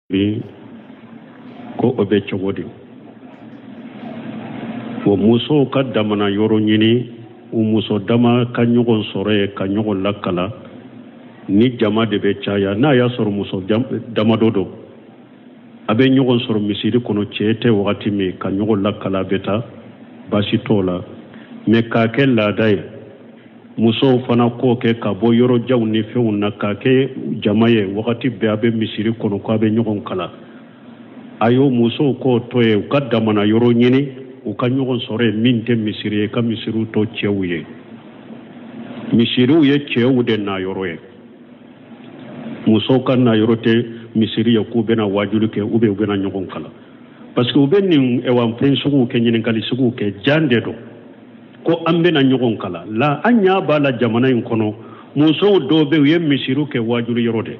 Bi ko o bɛ cogo di? O musow ka damana yɔrɔ ɲini, u muso dama ka ɲɔgɔn sɔrɔ yen ka ɲɔgɔn lakala ni jama de bɛ caya. N'a y'a sɔrɔ muso damadɔ don, a bɛ ɲɔgɔn sɔrɔ misiri kɔnɔ, cɛ tɛ wagati min, ka ɲɔgɔn lakala, a bɛ taa, baasi t'o la. Mɛ k'a kɛ laada ye, musow fana k'o kɛ ka bɔ yɔrɔ janw ni fɛnw na k'a kɛ jama ye wagati bɛɛ, a bɛ misiri kɔnɔ k'a bɛ ɲɔgɔn kalan, a y'o musow k'o to yen, u ka damana yɔrɔ ɲini, u ka ɲɔgɔn sɔrɔ yen min tɛ misiri ye, ka misiriw to cɛw ye. Misiriw ye cɛw de na yɔrɔ ye, musow ka na yɔrɔ tɛ misiri ye k'u bɛna wajuli kɛ ou bien u bɛna ɲɔgɔn kalan, parce que u bɛ nin fɛn suguw kɛ, ɲininkali suguw kɛ, jan de don ko an bɛna ɲɔgɔn kalan la. An ɲa b'a la jamana in kɔnɔ, musow dɔw bɛ, u ye misiriw kɛ wajuli yɔrɔ de.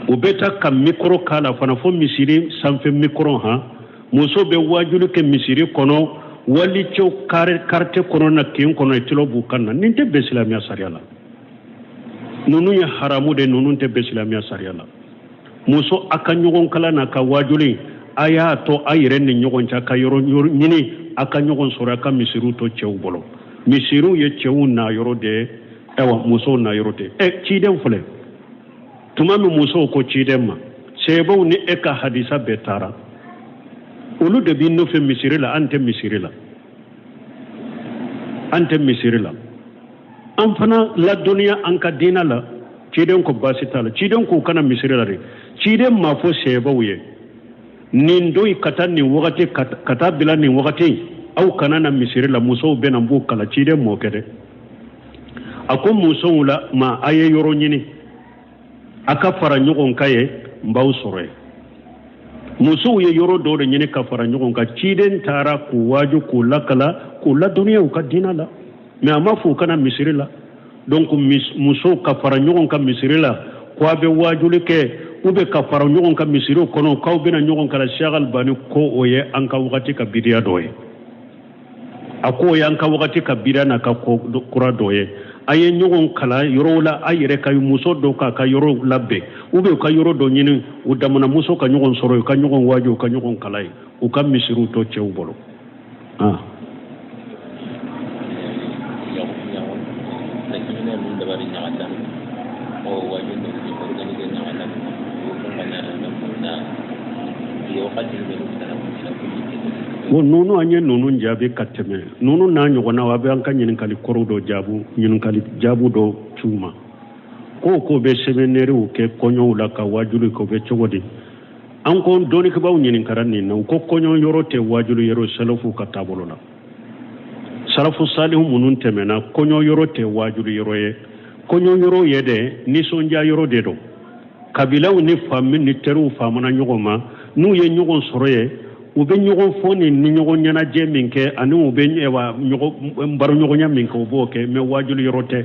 U bɛ taa ka mikɔrɔ k'a la fana, fo misiri sanfɛ mikɔrɔ han. Muso bɛ wajuli kɛ misiri kɔnɔ, walicɛw quartier kɔnɔ na, kin kɔnɔ, tulo b'u kan na. Nin tɛ bɛn silamɛya sariya la. Ninnu ye haramu de, ninnu tɛ bɛn silamɛya sariya la. Muso a ka ɲɔgɔn kalan n'a ka wajuli, a y'a to a yɛrɛ ni ɲɔgɔn cɛ, a ka yɔrɔ ɲini, a ka ɲɔgɔn sɔrɔ, a ka misiriw to cɛw bolo. Misiriw ye cɛw na yɔrɔ de ye, ayiwa, musow na yɔrɔ tɛ. Ɛ, ciden filɛ, tuma min musow ko ciden ma, seebaw ni e ka hadisa bɛɛ taara, olu de b'i nɔfɛ misiri la, an tɛ misiri la, an tɛ misiri la, an fana ladɔnniya an ka diinɛ la. Ciden ko baasi t'a la. Ciden k'u ka na misiri la de. Ciden m'a fɔ seebaw ye nin don ka taa nin wagati ka taa bila nin wagati, aw kana na misiri la, musow bɛ na, n b'u kalan. Ciden m'o kɛ dɛ. A ko musow la ma, a ye yɔrɔ ɲini, a ka fara ɲɔgɔn kan yen, n b'aw sɔrɔ yen. Musow ye yɔrɔ dɔw de ɲini ka fara ɲɔgɔn kan. Ciden taara k'u waaju, k'u lakala, k'u ladɔnniya u ka diinɛ la, mɛ a ma fɔ u ka na misiri la. Donc musow ka fara ɲɔgɔn kan misiri la ko a bɛ waajuli kɛ, u bɛ ka fara ɲɔgɔn kan misiriw kɔnɔ k'aw bɛna ɲɔgɔn kalan, Cheikh Albani ko o ye an ka wagati ka bidiya dɔ ye. A ko o y'an ka wagati ka bidiya n'a ka ko kura dɔ ye. A ye ɲɔgɔn kalan yɔrɔw la, a yɛrɛ ka muso dɔw k'a ka yɔrɔ labɛn, u bɛ u ka yɔrɔ dɔ ɲini, u damana muso ka ɲɔgɔn sɔrɔ, u ka ɲɔgɔn waaju, u ka ɲɔgɔn kalan yen, u ka misiriw to cɛw bolo. Ah. Bon, ninnu, an ye ninnu jaabi ka tɛmɛ. Ninnu n'a ɲɔgɔnnaw, a bɛ an ka ɲininkali kɔrɔw dɔ jaabu, ɲininkali jaabu dɔ c'u ma ko bɛ seminɛriw kɛ kɔɲɔw la ka waajuli kɛ, o bɛ cogo di? An ko dɔnnikɛbaaw ɲininkara nin na, u ko kɔɲɔ yɔrɔ tɛ waajuli yɔrɔ salafu ka taabolo la. Salafu salihu minnu tɛmɛna, kɔɲɔ yɔrɔ tɛ waajuli yɔrɔ ye. Kɔɲɔ yɔrɔ ye dɛ, nisɔndiya yɔrɔ de don. Kabilaw ni fami ni teriw faamana ɲɔgɔn ma, n'u ye ɲɔgɔn sɔrɔ ye, u bɛ ɲɔgɔn fɔ ni ɲɔgɔn ɲɛnajɛ min kɛ, ani u bɛ baroɲɔgɔnya min kɛ, u b'o kɛ, mɛ waajuli yɔrɔ tɛ.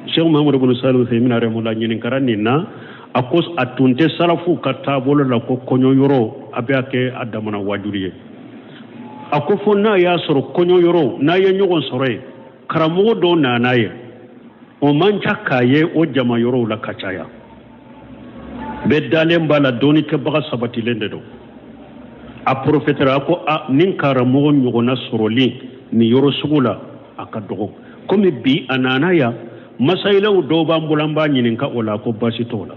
Cheikh Muhammad ibn Salih Uthaymin rahimahullah ɲininkara nin na, a ko a tun tɛ salafu ka taabolo la ko kɔɲɔ yɔrɔ a bɛ kɛ a damana waajuli ye. A ko fo n'a y'a sɔrɔ kɔɲɔ yɔrɔ n'a ye ɲɔgɔn sɔrɔ yen, karamɔgɔ dɔw nana ye, o man ca k'a ye o jama yɔrɔw la ka caya. Bɛɛ dalen b'a la dɔnnikɛbaga sabatilen de don. A profitera, a ko a nin karamɔgɔ ɲɔgɔnna sɔrɔli nin yɔrɔ sugu la, a ka dɔgɔ. Komi bi a nana yan, masayilaw dɔw b'an bolo, an b'a ɲininka o la. A ko baasi t'o la.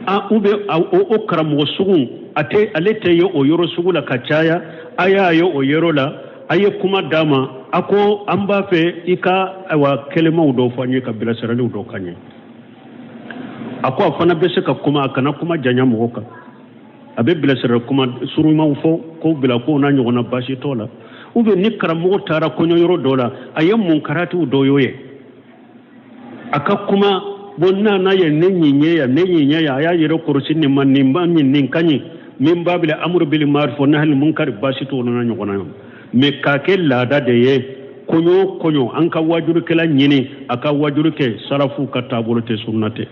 A u bɛ o karamɔgɔ sugu, a tɛ, ale tɛ ye o yɔrɔ sugu la ka caya. A y'a ye o yɔrɔ la, a ye kuma d'a ma, a ko an b'a fɛ i ka, ayiwa, kɛlɛmaw dɔw fɔ an ye, ka bilasiraliw dɔw k'an ye. A ko a fana bɛ se ka kuma, a kana kuma janya mɔgɔ kan, a bɛ bilasirali kuma surumanw fɔ ko bila ko n'a ɲɔgɔnna, baasi t'o la. Ou bien ni karamɔgɔ taara kɔɲɔ yɔrɔ dɔ la, a ye munkaratiw dɔ y'o ye, a ka kuma bon n'a ye ne ɲin ye yan, ne ɲin ye yan, a y'a yɛrɛ kɔlɔsi nin ma, nin ba ɲin, nin ka ɲi min b'a bila amuru bil ma'ruf wa nahyi munkar, baasi t'o n'a ɲɔgɔnna ye. Mɛ k'a kɛ laada de ye, kɔɲɔ o kɔɲɔ an ka wajurukɛla ɲini a ka wajuru kɛ, salafu ka taabolo tɛ, sunna tɛ.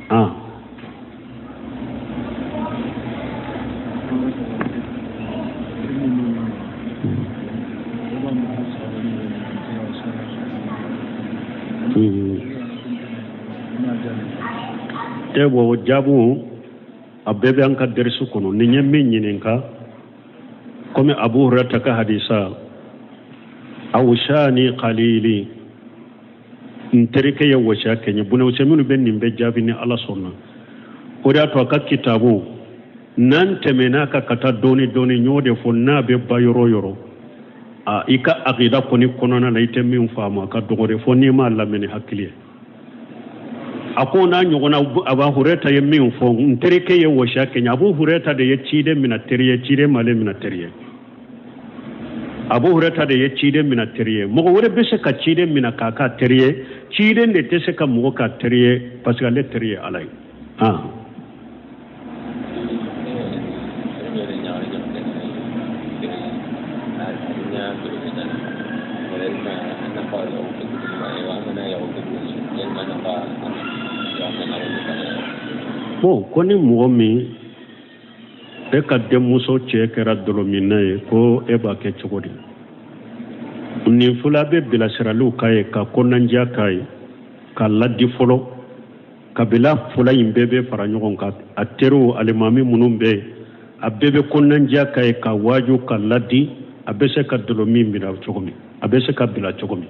Ah. Tɛ bɔ jaabu. A bɛɛ bɛ an ka dɛrisu kɔnɔ. Nin ye min ɲininka, komi Abu Hurata ka hadisa, awsani khalili, n terikɛ ye wasiya kɛ n ye. Buna Usɛminu bɛ nin bɛɛ jaabi ni Ala sɔnna. O de y'a to a ka kitabu n'an tɛmɛna kan ka taa dɔɔni dɔɔni, n y'o de fɔ, n'a bɛ ba yɔrɔ o yɔrɔ, a i ka akida kɔni kɔnɔna na, i tɛ min faamu, a ka dɔgɔ de, fo n'i m'a lamɛn ni hakili ye. A ko n'a ɲɔgɔnna Abu Hureta ye min fɔ, n terikɛ ye wasiya kɛ n ye. Abu Hureta de ye ciden mina teri ye, ciden m'ale mina teri ye. Abu Hureta de ye ciden mina teri ye. Mɔgɔ wɛrɛ bɛ se ka ciden mina k'a k'a teri ye, ciden de tɛ se ka mɔgɔ k'a teri ye, parce que ale teri ye Ala ye. Han, bon, ko ni mɔgɔ min e ka denmuso cɛ kɛra dɔlɔminna ye, ko e b'a kɛ cogo di? Nin fila bɛ bilasiraliw k'a ye, ka kɔnɔnandiya k'a ye, ka ladi fɔlɔ. Kabila fila in bɛɛ bɛ fara ɲɔgɔn kan, a teriw, alimami minnu bɛ yen, a bɛɛ bɛ kɔnɔnandiya k'a ye, ka waaju, ka ladi, a bɛ se ka dɔlɔmin bila cogo min, a bɛ se ka bila cogo min.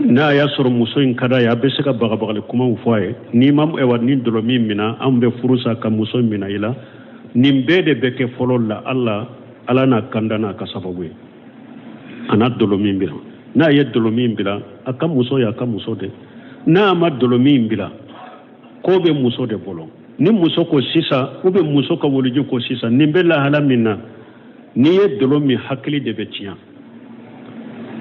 N'a y'a sɔrɔ muso in ka d'a ye, a bɛ se ka bagabagali kumaw fɔ a ye: n'i ma ɛwa ni dɔlɔmin minɛ, anw bɛ furu sa ka muso minɛ i la. Nin bɛɛ de bɛ kɛ fɔlɔ la ala ala n'a kanda n'a ka sababu ye, a n'a dɔlɔmin bila. N'a ye dɔlɔmin bila, a ka muso ye a ka muso de. N'a ma dɔlɔmin bila, ko bɛ muso de bolo. Ni muso ko sisan, ou bien muso ka waliju ko sisan, nin bɛ lahala min na, n'i ye dɔlɔ min, hakili de bɛ tiɲɛ.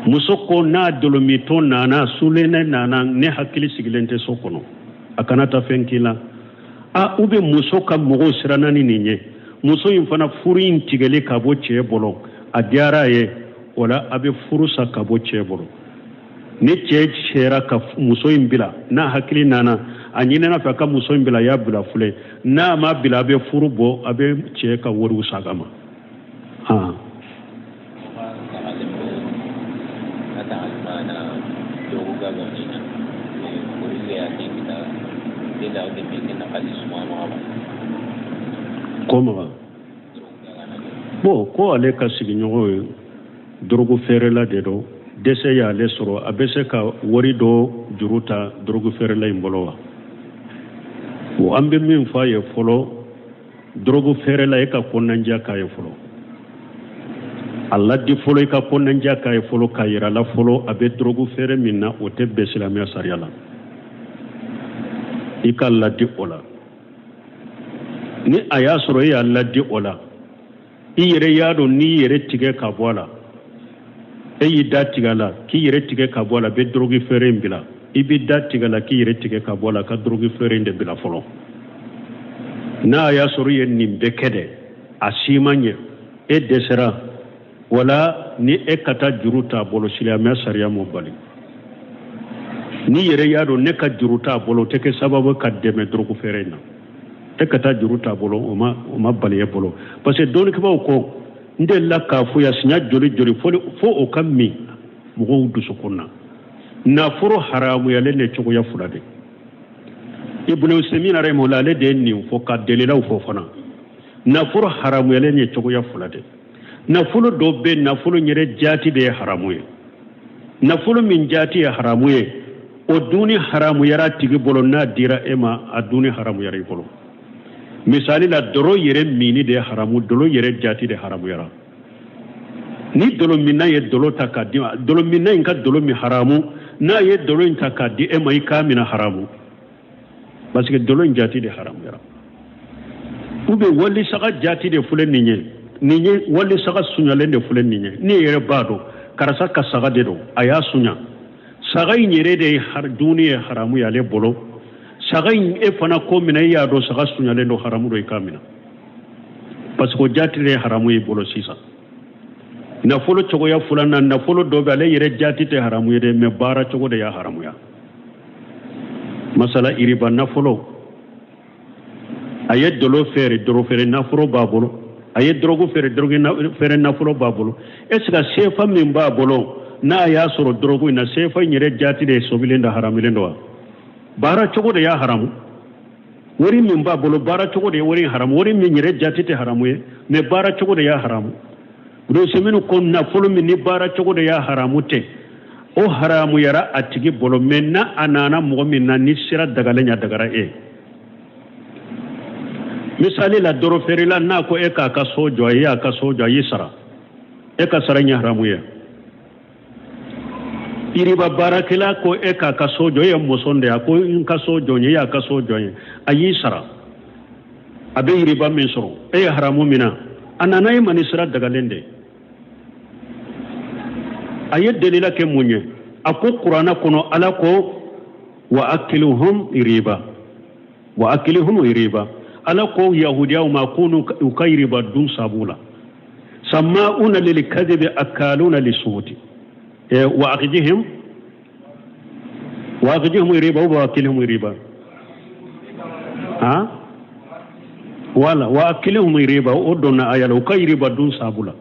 Muso ko n'a dɔlɔmintɔ nana, sulenɛ nana, ne hakili sigilen tɛ so kɔnɔ, a kana taa fɛn k'i la. A ou bien muso ka mɔgɔw siranna ni nin ye, muso in fana furu in tigɛli ka bɔ cɛ bolo, a diyara a ye, o la a bɛ furu sa ka bɔ cɛ bolo. Ni cɛ sera ka muso in bila, n'a hakili nana, a ɲinina fɛ a ka muso in bila, a y'a bila filɛ. N'a ma bila, a bɛ furu bɔ, a bɛ cɛ ka wariw saga ma. Han, ko maga bon, ko ale ka sigiɲɔgɔn ye dɔrɔgu feerela de don, dɛsɛ y'ale sɔrɔ, a bɛ se ka wari dɔ juru ta dɔrɔgu feerela in bolo wa? Bon, an bɛ min fɔ a ye fɔlɔ, dɔrɔgu feerela, e ka kɔnɔnandiya k'a ye fɔlɔ, a ladi fɔlɔ, i ka kɔnɔnandiya k'a ye fɔlɔ, k'a yira la fɔlɔ a bɛ dɔrɔgu feere min na, o tɛ bɛn silamɛya sariya la. I ka ladi o la. Ni a y'a sɔrɔ e y'a ladi o la, i yɛrɛ y'a dɔn n'i yɛrɛ tigɛ ka bɔ a la, e y'i da tigɛ a la k'i yɛrɛ tigɛ ka bɔ a la, bɛ dɔrɔgu feere in bila. I b'i da tigɛ a la k'i yɛrɛ tigɛ ka bɔ a la, ka dɔrɔgu feere in de bila fɔlɔ. N'a y'a sɔrɔ i ye nin bɛɛ kɛ dɛ, a si ma ɲɛ, e dɛsɛra, wala ni e ka taa juru t'a bolo, silamɛya sariya m'o bali. N'i yɛrɛ y'a dɔn ne ka juru t'a bolo, o tɛ kɛ sababu ka dɛmɛ dɔrɔgu feere in na. E ka taa juru t'a bolo, o ma o ma bali e bolo, parce que dɔnnikɛbaaw ko, n delila k'a fɔ yan siɲɛ joli joli, fo o ka min mɔgɔw dusukun na, nafolo haramuyalen de cogoya fila de. Ibn Usaymin rahimahullah, ale de ye nin fɔ ka dalilaw fɔ fana. Nafolo haramuyalen ye cogoya fila de. Nafolo dɔ bɛ, nafolo yɛrɛ jaati de ye haramu ye. Nafolo min jaati ye haramu ye, o dunni haramuyara tigi bolo, n'a dira e ma, a dunni haramuyara i bolo. Misali la, dɔlɔ yɛrɛ minni de ye haramu, dɔlɔ yɛrɛ jaati de haramuyara. Ni dɔlɔminna ye dɔlɔ ta k'a di, dɔlɔminna in ka dɔlɔ min haramu, n'a ye dɔlɔ in ta k'a di e ma, i k'a minɛ haramu, parce que dɔlɔ in jaati de haramuyara. Ou bien wali saga jaati de filɛ nin ye, nin ye wali saga sunyalen de filɛ nin ye, ne yɛrɛ b'a dɔn karisa ka saga de don, a y'a sunya. Saga in yɛrɛ de ye dumuni ye haramu ye ale bolo. Saga in e fana ko minɛ, i y'a dɔn saga sunyalen don, haramu don, i k'a minɛ, parce que o jaati de ye haramu ye bolo. Sisan nafolo cogoya filanan, nafolo dɔ bɛ, ale yɛrɛ jaati tɛ haramu ye dɛ, mais baara cogo de y'a haramuya. Masala iriba nafolo, a ye dɔlɔ feere, dɔlɔ feere nafolo b'a bolo, a ye dɔrɔgu feere, dɔrɔgu feere nafolo b'a bolo. Est ce que sefa min b'a bolo, n'a y'a sɔrɔ dɔrɔgu in na, sefa in yɛrɛ jaati de ye sobilen da, haramulen don wa? Baara cogo de y'a haramu. Wari min b'a bolo baara cogo de ye wari haramu, wari min yɛrɛ jate tɛ haramu ye, mais baara cogo de y'a haramu. Ibunu Usayimini ko nafolo min ni baara cogo de y'a haramu tɛ, o haramuyara a tigi bolo, mais n'a a nana mɔgɔ min na ni sira dagalen ya dagara e. Misali la, dɔrɔfeerela n'a ko e k'a ka so jɔ, a y'a ka so jɔ, a y'i sara, e ka sara ye haramu ye. Iriba baarakɛla ko e k'a ka so jɔ, e ye mɔsɔn de ye, a ko n ka so jɔ n ye, e y'a ka so jɔ n ye, a y'i sara, a bɛ iriba min sɔrɔ, e ye haramu mina, a nana e ma ni sira dagalen de. A ye delila kɛ mun ye? A ko kuranna kɔnɔ Ala ko wa akiluhum riba, wa akilihum riba. Ala ko yahudiyaw ma ko u ka riba dun sabu la, sama'una lil kadhibi akaluna lisuhuti, wa akhdihim, wa akhdihim riba wa akilihum riba. Ha wala wa akilihum riba, o donna aya la, u ka riba dun sabu la.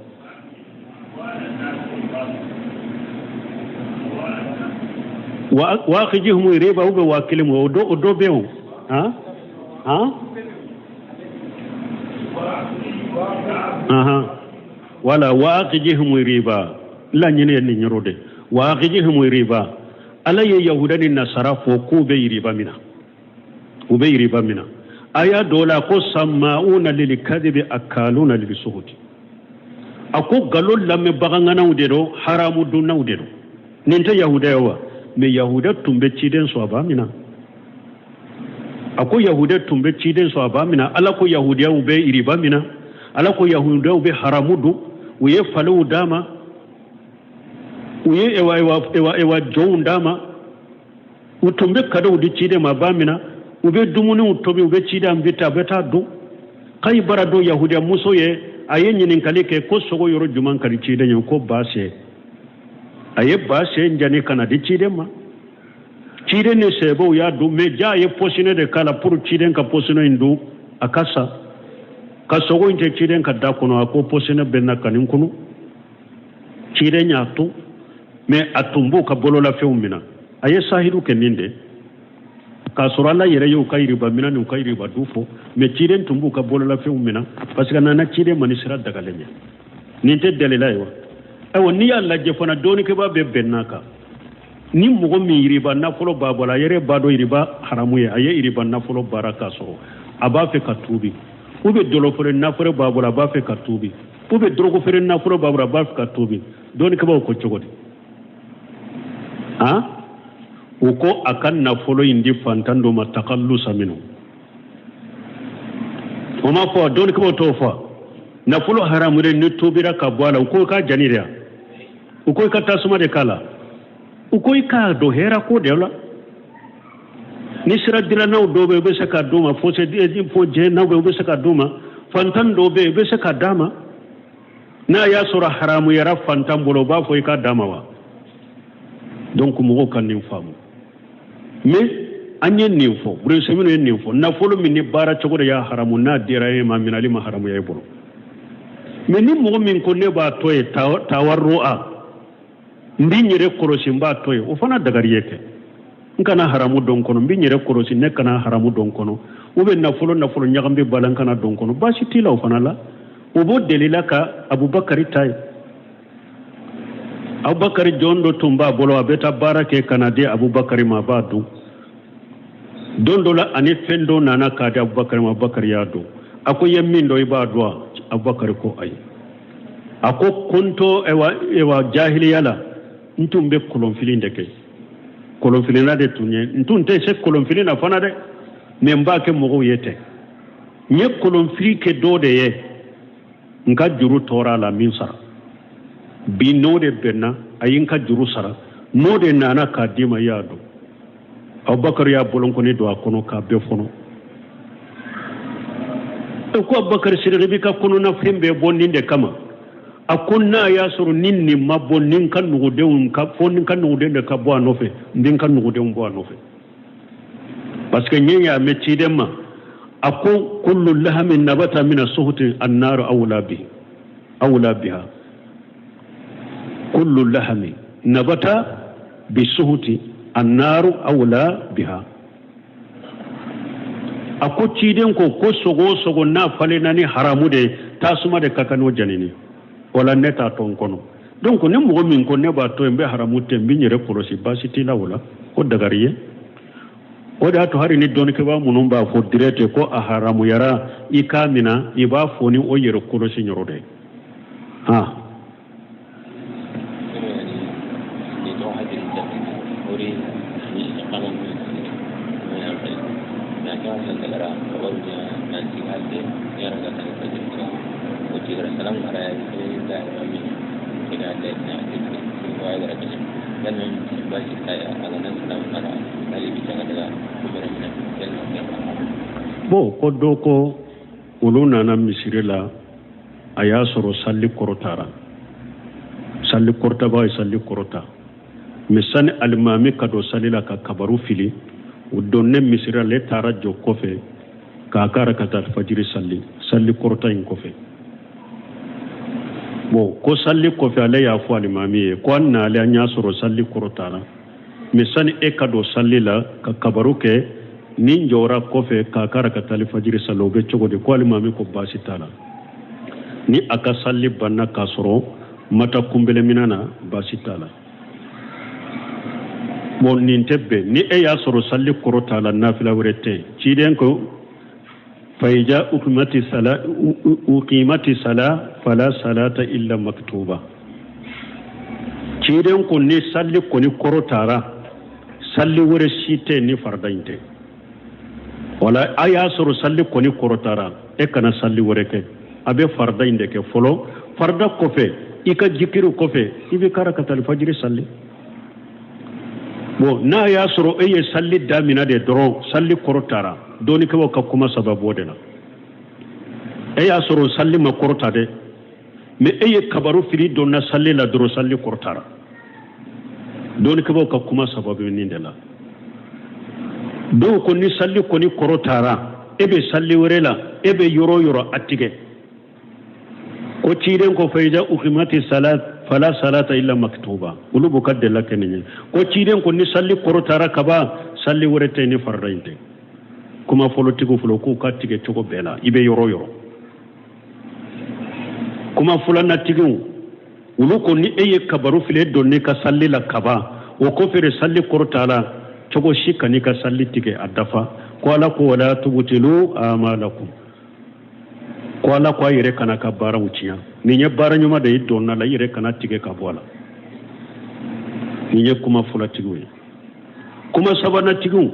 Wa akhdihum riba ou wa akilihum, o do bɛ yen. Ha ha aha, wala wa akhdihum riba, laɲini ye nin yɔrɔ de, wa akhdihum riba. Ala ye yahuda ni nasara fɔ k'u bɛ riba mina, u bɛ riba mina. Aya dɔ la ko sama'una lil kadhibi akaluna lil suhuti, a ko nkalon lamɛnbagaŋanaw de don, haramu dunnaw de don. Nin tɛ yahuda ye wa? Mais yahuda tun bɛ ciden sɔn, a b'a mina. A ko yahuda tun bɛ ciden sɔn, a b'a mina. Ala ko yahudiyaw bɛ riba mina, Ala ko yahudiyaw bɛ haramu dun, u ye faliw d'a ma, u ye ewa ewa ewa ewa jɔnw d'a ma, u tun bɛ kadow di ciden ma, a b'a mina, u bɛ dumuniw tobi, u bɛ ciden invité, a bɛ taa dun. Kayibara don yahudiya muso ye, a ye ɲininkali kɛ ko sogo yɔrɔ jumɛn ka di ciden ye, ko ba sen. A ye ba sen jani ka na di ciden ma. Ciden ni sɛbɛw y'a dun, mais ja a ye pɔsinɛ de k'a la pour ciden ka pɔsinɛ in dun a ka sa. Ka sogo in tɛ ciden ka da kɔnɔ, a ko pɔsinɛ bɛ na ka nin kunu. Ciden y'a to, mais a tun b'u ka bololafɛnw minɛ. A ye sahidu kɛ nin de k'a sɔrɔ Ala yɛrɛ y'u ka yiriba minɛ n'u ka yiriba du fɔ, mais ciden tun b'u ka bololafɛnw minɛ parce que a nana ciden ma ni sira dagalen ye. Nin tɛ dalila ye wa? Ayiwa, n'i y'a lajɛ fana, dɔnnikɛbaa bɛɛ bɛnn'a kan, ni mɔgɔ min yiriba nafolo b'a bolo, a yɛrɛ b'a dɔn yiriba haramu ye, a ye yiriba nafolo baara k'a sɔrɔ a b'a fɛ ka tuubi, ou bien dɔlɔfeere nafolo b'a bolo, a b'a fɛ ka tuubi, ou bien dɔrɔgufeere nafolo b'a bolo, a b'a fɛ ka tuubi. Dɔnnikɛbaaw ko cogo di? Han, u ko a ka nafolo in di fantan dɔ ma takallusa minnu. O ma fɔ, dɔnnikɛbaaw t'o fɔ. Nafolo haramu de, ni tuubira ka bɔ a la, u ko i k'a jani de yan, u ko i ka tasuma de k'a la, u ko i k'a don hɛrɛ ko de la. Ni sira dilannaw dɔw bɛ yen, u bɛ se k'a d'u ma, fo jɛnnaw bɛ yen, u bɛ se k'a d'u ma, fantan dɔw bɛ yen, u bɛ se k'a d'a ma. N'a y'a sɔrɔ haramuyara fantan bolo, u b'a fɔ i k'a d'a ma wa? Donc mɔgɔw ka nin faamu. Mais an ye nin fɔ, Burusɛminu ye nin fɔ, nafolo min ni baara cogo de y'a haramu, n'a dira e ma, minali ma haramuya e bolo. Mais ni mɔgɔ min ko ne b'a to yen tawarru'a, n b'i yɛrɛ kɔlɔsi, n b'a to yen, o fana dagari ye kɛ. N kana haramu don kɔnɔ, n b'i yɛrɛ kɔlɔsi, ne kana haramu don kɔnɔ, ou bien nafolo nafolo ɲagami b'a la, n kana don kɔnɔ, baasi t'i la o fana la. O b'o delila ka Abubakari ta ye. Abubakari jɔn dɔ tun b'a bolo, a bɛ taa baara kɛ ka na di Abubakari ma, a b'a dun. Don dɔ la, ani fɛn dɔ nana k'a di Abubakari ma, Abubakari y'a dun. A ko i ye min dɔn, i b'a dun wa? Abubakari ko ayi. A ko ko n to ewa ewa jahiliya la, n tun bɛ kolonfili de kɛ, kolonfilina de tun ye n tun tɛ se kolonfili na fana dɛ, mais n b'a kɛ mɔgɔw ye ten. N ye kolonfili kɛ dɔ de ye, n ka juru tora a la min sara bi, n'o de bɛnna, a ye n ka juru sara, n'o de nana k'a d'i ma, i y'a dun. Abubakar y'a bolonkɔni don a kɔnɔ k'a bɛɛ fɔnɔ. E ko Abubakar Sidiki, b'i ka kɔnɔnafɛn bɛɛ bɔ nin de kama? A ko n'a y'a sɔrɔ ni nin ma bɔ, ni n ka nugudenw ka fɔ, ni n ka nuguden de ka bɔ a nɔfɛ, n bɛ n ka nugudenw bɔ a nɔfɛ, parce que n ye y'a mɛn ciden ma, a ko kullu lahamin nabata mina suhuti annaru awla bihi awla biha, kullu lahami nabata bi suhuti annaru awla biha. A ko ciden ko ko sogo o sogo n'a falenna ni haramu de ye, tasuma de ka kan n'o janini. O la ne t'a to n kɔnɔ. Donc ni mɔgɔ min ko ne b'a to yen, n bɛ haramu tɛ, n bɛ n yɛrɛ kɔlɔsi, baasi t'i la o la, o dagari ye. O de y'a to hali ni dɔnnikɛbaa minnu b'a fɔ direct ko a haramuyara, i k'a mina, i b'a fɔ ni o yɛrɛ kɔlɔsi yɔrɔ de ye. Han. Bon, ko dɔ ko olu nana misiri la, a y'a sɔrɔ sali kɔrɔtara, sali kɔrɔtaba ye sali kɔrɔta, mais sani alimami ka don sali la ka kabaru fili, u donnen misiri la, ale taara jɔ kɔfɛ k'a ka rakata fajiri sali, sali kɔrɔta in kɔfɛ. Bon, ko sali kɔfɛ ale y'a fɔ alimami ye ko an nalen an y'a sɔrɔ sali kɔrɔtara, mais sani e ka don sali la ka kabaru kɛ, ni n jɔra kɔfɛ k'a ka rakata fajiri sali, o bɛ cogo di? Ko alimami ko baasi t'a la, ni a ka sali banna k'a sɔrɔ mata kunbɛlɛminɛ na, baasi t'a la. Bon, nin tɛ bɛn. Ni e y'a sɔrɔ sali kɔrɔta la, nafila wɛrɛ tɛ. Ciden ko faiza uqimati sala, uqimati sala fala salata illa maktuba. Ciden ko ni sali kɔni kɔrɔtara, sali wɛrɛ si tɛ ni farida in tɛ. Wala a y'a sɔrɔ sali kɔni kɔrɔtara, e kana sali wɛrɛ kɛ, a bɛ farida in de kɛ fɔlɔ. Farida kɔfɛ, i ka jikiri kɔfɛ, i bɛ ka rakata fajiri sali. Bon, n'a y'a sɔrɔ e ye sali damina de dɔrɔn, sali kɔrɔtara, dɔnnikɛlaw ka kuma sababu o de la. E y'a sɔrɔ sali ma kɔrɔta dɛ, mais e ye kabaru fili donna sali la dɔrɔn, sali kɔrɔtara. Dɔnnikɛlaw ka kuma sababu nin de la. Dɔw ko ni sali kɔni kɔrɔtara, e bɛ sali wɛrɛ la, e bɛ yɔrɔ o yɔrɔ a tigɛ. Ko ciden ko faiza uqimati salat fala salata illa maktuba. Olu b'u ka dela kɛ nin ye. Ko ciden ko ni sali kɔrɔtara kaban, sali wɛrɛ tɛ ni farida in tɛ. Kuma fɔlɔtigiw fɔlɔ k'u ka tigɛ cogo bɛɛ la, i bɛ yɔrɔ o yɔrɔ. Kuma filanatigiw olu ko ni e ye kabaru fili donni ka sali la kaban, o kɔfɛ de sali kɔrɔtara, cogo si kan'i ka sali tigɛ, a dafa. Ko Ala ko wala tubtilu amalakum, ko Ala ko a yɛrɛ kana ka baaraw tiɲɛ. Nin ye baara ɲuman de ye, donna la, i yɛrɛ kana tigɛ ka bɔ a la. Nin ye kuma fɔlɔtigiw ye. Kuma sabanatigiw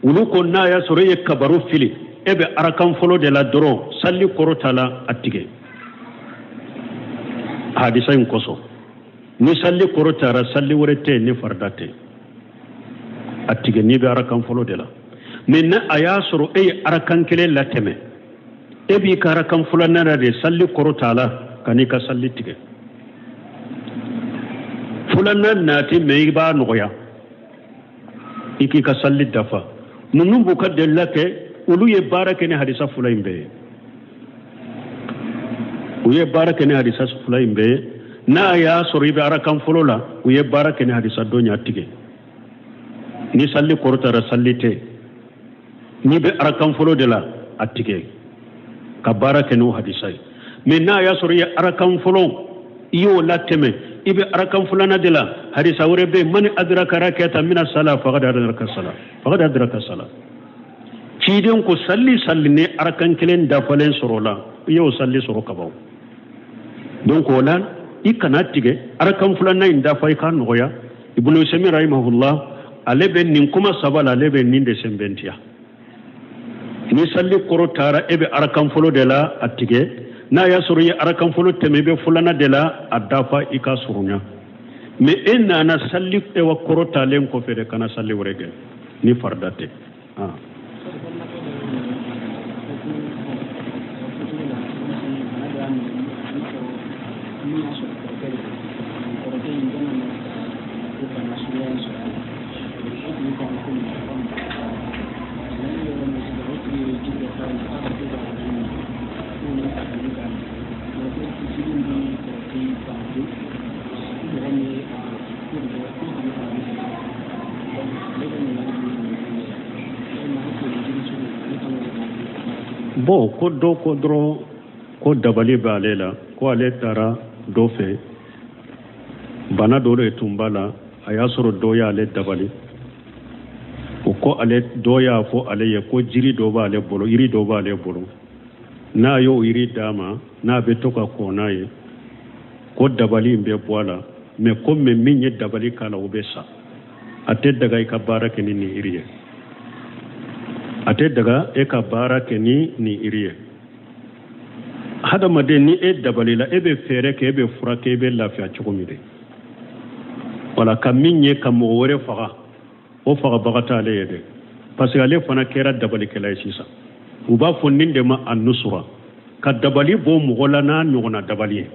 olu ko n'a y'a sɔrɔ e ye kabaru fili, e bɛ arakan fɔlɔ de la dɔrɔn, sali kɔrɔta la, a tigɛ. Hadisa in kosɔn, ni sali kɔrɔtara, sali wɛrɛ tɛ ni farida tɛ, a tigɛ n'i bɛ arakan fɔlɔ de la. Mais ni a y'a sɔrɔ e ye arakan kelen latɛmɛ, e b'i ka arakan filanan na de, sali kɔrɔta la, ka n'i ka sali tigɛ. Filanan nati, mais i b'a nɔgɔya, i k'i ka sali dafa. Ninnu b'u ka delila kɛ, olu ye baara kɛ ni hadisa fila in bɛɛ ye. U ye baara kɛ ni hadisa fila in bɛɛ ye. N'a y'a sɔrɔ i bɛ arakan fɔlɔ la, u ye baara kɛ ni hadisa dɔ ɲa tigɛ. Ni sali kɔrɔtara, sali tɛ. N'i bɛ arakan fɔlɔ de la, a tigɛ ka baara kɛ n'o hadisa ye. Mais n'a y'a sɔrɔ i ye arakan fɔlɔ, i y'o latɛmɛ, i bɛ arakan filanan de la, hadisa wɛrɛ bɛ yen, mani adraka rakata mina sala faqad adraka sala, faqad adraka sala. Ciden ko sali sali ni arakan kelen dafalen sɔrɔ la, i y'o sali sɔrɔ kaban. Donc o la i kana tigɛ, arakan filanan in dafa, i k'a nɔgɔya. Ibnu Usaymin rahimahullah, ale bɛ nin kuma saba la, ale bɛ nin de sɛnbɛntiya. Ni sali kɔrɔ taara, e bɛ arakan fɔlɔ de la, a tigɛ. N'a y'a sɔrɔ i ye arakan fɔlɔ tɛmɛ, i bɛ filanan de la, a dafa, i ka surunya. Mais e nana sali ewa kɔrɔ talen kɔfɛ de, kana sali wɛrɛ kɛ ni farida tɛ. Bon, ko dɔ ko dɔrɔn ko dabali b'ale la, ko ale taara dɔ fɛ, bana dɔ de tun b'a la, a y'a sɔrɔ dɔ y'ale dabali. O ko ale dɔ y'a fɔ ale ye ko jiri dɔ b'ale bolo, yiri dɔ b'ale bolo, n'a y'o yiri d'a ma, n'a bɛ to ka ko n'a ye, ko dabali in bɛ bɔ a la. Mais ko mais min ye dabali k'a la, o bɛ sa. A tɛ daga i ka baara kɛ ni nin yiri ye, a tɛ daga e ka baara kɛ ni nin yiri ye. Hadamaden, ni e dabalila, e bɛ fɛɛrɛ kɛ, e bɛ furakɛ, e bɛ lafiya cogo min de. Wala ka min ye ka mɔgɔ wɛrɛ faga, o fagabaga t'ale ye dɛ, parce que ale fana kɛra dabalikɛla ye sisan. U b'a fɔ nin de ma a nusura, ka dabali bɔ mɔgɔ la n'a ɲɔgɔnna dabali ye.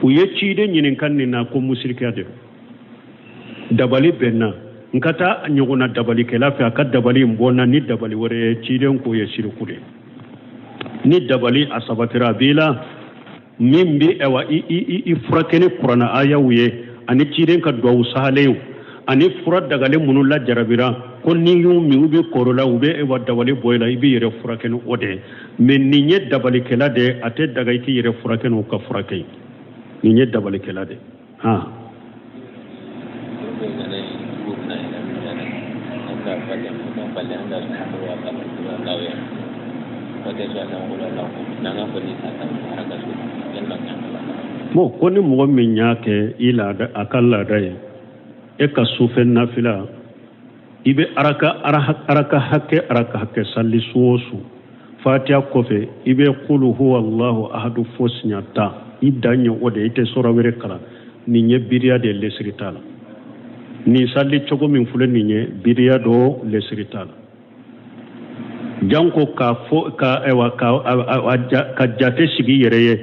U ye ciden ɲininka nin na ko musirikiya de don, dabali bɛ n na, n ka taa ɲɔgɔnna dabalikɛla fɛ, a ka dabali in bɔ n na ni dabali wɛrɛ ye. Ciden k'o ye siriku de. Ni dabali a sabatira a b'i la, min bɛ awa i i i furakɛ ni kuranna ayaw ye ani ciden ka duwawu sahalenw ani fura dagalen minnu lajarabira, ko n'i y'u min, u bɛ kɔrɔ la, u bɛ awa dabali bɔ i la, i b'i yɛrɛ furakɛ ni o de ye. Mais nin ye dabalikɛla de ye, a tɛ daga i k'i yɛrɛ furakɛ n'o ka furakɛ ye. Nin ye dabalikɛla de ye. Han, bon, ko ni mɔgɔ min y'a kɛ i laada, a ka laada ye, e ka sufɛ nafila, i bɛ araka araka hakɛ araka hakɛ sali su o su, fatiya kɔfɛ i bɛ kulu huwa allahu ahadu fo siɲɛ 10, i dan ye o de ye, i tɛ sura wɛrɛ kalan. Nin ye biriya de ye, lesiri t'a la. Nin sali cogo min filɛ nin ye, biriya dɔ, lesiri t'a la. Janko k'a fɔ ka ayiwa ka jate sigi yɛrɛ ye,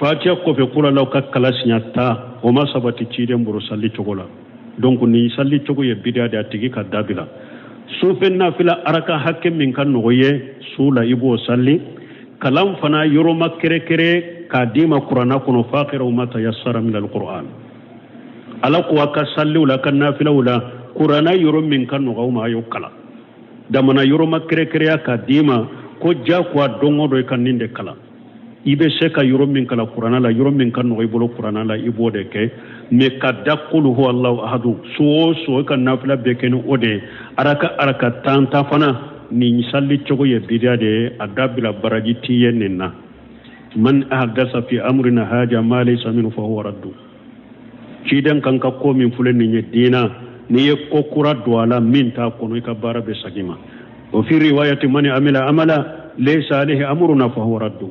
fatiya kɔfɛ kulala ka kala siɲɛ 10, o ma sabati ciden bolo sali cogo la. Donc nin sali cogo ye bidiya de, a tigi ka dabila. Sufɛ nafila araka hakɛ min ka nɔgɔ ye su la, i b'o sali. Kalan fana yɔrɔ ma kɛrɛkɛrɛ k'a d'i ma kuranna kɔnɔ, faqra'u ma tayassara min alquran. Ala ko a ka saliw la, a ka nafilaw la, kuranna yɔrɔ min ka nɔgɔ aw ma, a y'o kalan. Damana yɔrɔ ma kɛrɛkɛrɛya k'a d'i ma ko jagoya don o don i ka nin de kalan. I bɛ se ka yɔrɔ min kalan kuranna la, yɔrɔ min ka nɔgɔ i bolo kuranna la, i b'o de kɛ. Mais ka da kulu huwa allahu ahadu su o su, i ka nafila bɛɛ kɛ ni o de ye, araka araka tan ta fana, nin sali cogo ye bidiya de ye, a dabila, baraji t'i ye nin na. Man ahdasa fi amrina haja ma laysa minhu fa huwa raddu. Ciden kan ka ko min filɛ nin ye diina, n'i ye ko kura don a la min t'a kɔnɔ, i ka baara bɛ segin ma. O fi riwayati man amila amala laysa alayhi amruna fa huwa raddu.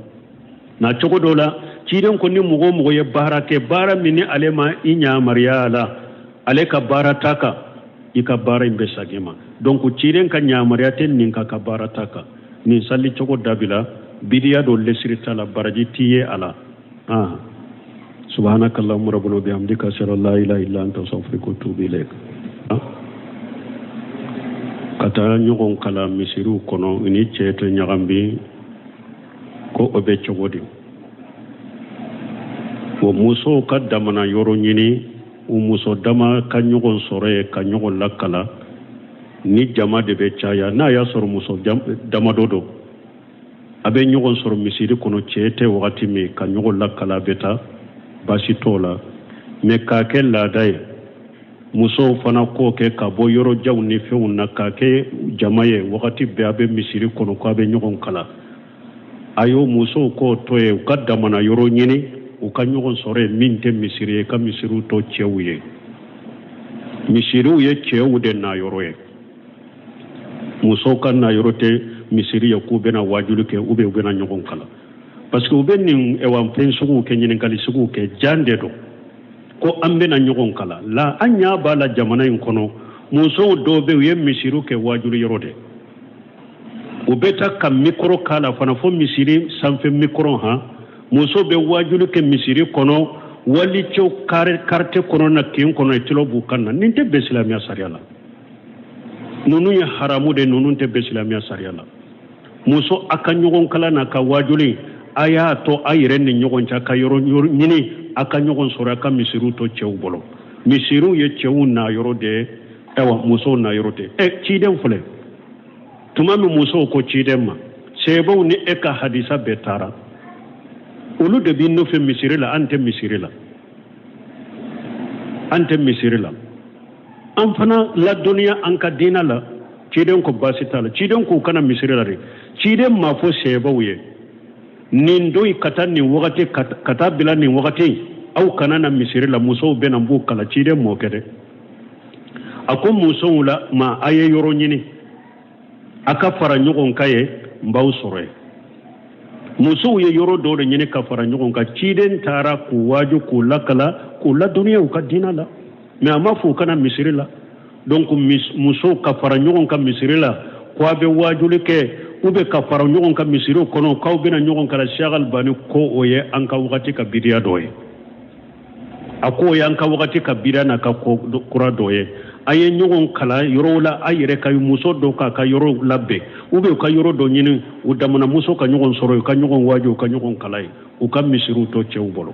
Na cogo dɔ la, ciden ko ni mɔgɔ o mɔgɔ ye baara kɛ, baara min ni ale ma i ɲamariya la, ale ka baara ta kan, i ka baara in bɛ segin ma. Donc ciden ka ɲamariya tɛ nin kan ka baara ta kan. Nin sali cogo dabila, bidiya dɔ, lesiri t'a la, baraji t'i ye a la. Ah, subhanaka allahumma rabbana wa bihamdika, ashhadu an la ilaha illa anta, astaghfiruka wa atubu ilaik. Ka taa ɲɔgɔn kalan misiriw kɔnɔ ni cɛ tɛ ɲagami, ko o bɛ cogo di? O musow ka damana yɔrɔ ɲini, u muso dama ka ɲɔgɔn sɔrɔ yen ka ɲɔgɔn lakala ni jama de bɛ caya. N'a y'a sɔrɔ muso damadɔ don, a bɛ ɲɔgɔn sɔrɔ misiri kɔnɔ, cɛ tɛ wagati min, ka ɲɔgɔn lakala, a bɛ taa, baasi t'o la. Mais k'a kɛ laada ye, musow fana k'o kɛ ka bɔ yɔrɔ janw ni fɛnw na, k'a kɛ jama ye wagati bɛɛ, a bɛ misiri kɔnɔ k'a bɛ ɲɔgɔn kalan, a y'o musow k'o to yen, u ka damana yɔrɔ ɲini, u ka ɲɔgɔn sɔrɔ yen min tɛ misiri ye, ka misiriw to cɛw ye. Misiriw ye cɛw de na yɔrɔ ye, musow ka na yɔrɔ tɛ misiri ye k'u bɛna wajuli kɛ ou bien u bɛna ɲɔgɔn kalan, parce que u bɛ nin ɛwa fɛn suguw kɛ, ɲininkali suguw kɛ, jan de don ko an bɛna ɲɔgɔn kalan la. An ɲa b'a la jamana in kɔnɔ, musow dɔw bɛ, u ye misiriw kɛ wajuli yɔrɔ de. U bɛ taa ka mikoro k'a la fana, fo misiri sanfɛ mikoro. Han, muso bɛ wajuli kɛ misiri kɔnɔ, walicɛw quartier kɔnɔ na, kin kɔnɔ, tulo b'u kan na. Nin tɛ bɛn silamɛya sariya la. Ninnu ye haramu de, ninnu tɛ bɛn silamɛya sariya la. Muso, a ka ɲɔgɔn kalan n'a ka wajuli, a y'a to a yɛrɛ ni ɲɔgɔn cɛ, a ka yɔrɔ ɲini, a ka ɲɔgɔn sɔrɔ, a ka misiriw to cɛw bolo. Misiriw ye cɛw na yɔrɔ de ye, ayiwa, musow na yɔrɔ tɛ. Ɛ, ciden filɛ. Tuma min musow ko ciden ma, seebaw ni e ka hadisa bɛɛ taara, olu de b'i nɔfɛ misiri la, an tɛ misiri la, an tɛ misiri la, an fana ladɔnniya an ka diina la. Ciden ko baasi t'a la. Ciden k'u ka na misiri la de. Ciden m'a fɔ seebaw ye nin don ka taa nin wagati ka taa bila nin wagati, aw kana na misiri la, musow bɛ na n b'u kalan. Ciden m'o kɛ dɛ. A ko musow la ma, a ye yɔrɔ ɲini, a ka fara ɲɔgɔn kan yen, n b'aw sɔrɔ yen. Musow ye yɔrɔ dɔw de ɲini ka fara ɲɔgɔn kan. Ciden taara k'u waaju, k'u lakala, k'u ladɔnniya u ka diinɛ la, mais a m'a fɔ u ka na misiri la. Donc musow ka fara ɲɔgɔn kan misiri la ko a bɛ waajuli kɛ, u bɛ ka fara ɲɔgɔn kan misiriw kɔnɔ k'aw bɛna ɲɔgɔn kalan, Cheikh Albani ko o ye an ka wagati ka bidiya dɔ ye. A ko o y'an ka wagati ka bidiya n'a ka ko kura dɔ ye. A ye ɲɔgɔn kalan yɔrɔw la, a yɛrɛ ka muso dɔ k'a ka yɔrɔ labɛn, u bɛ u ka yɔrɔ dɔ ɲini, u damana muso ka ɲɔgɔn sɔrɔ, u ka ɲɔgɔn waaju, u ka ɲɔgɔn kalan yen, u ka misiriw to cɛw bolo.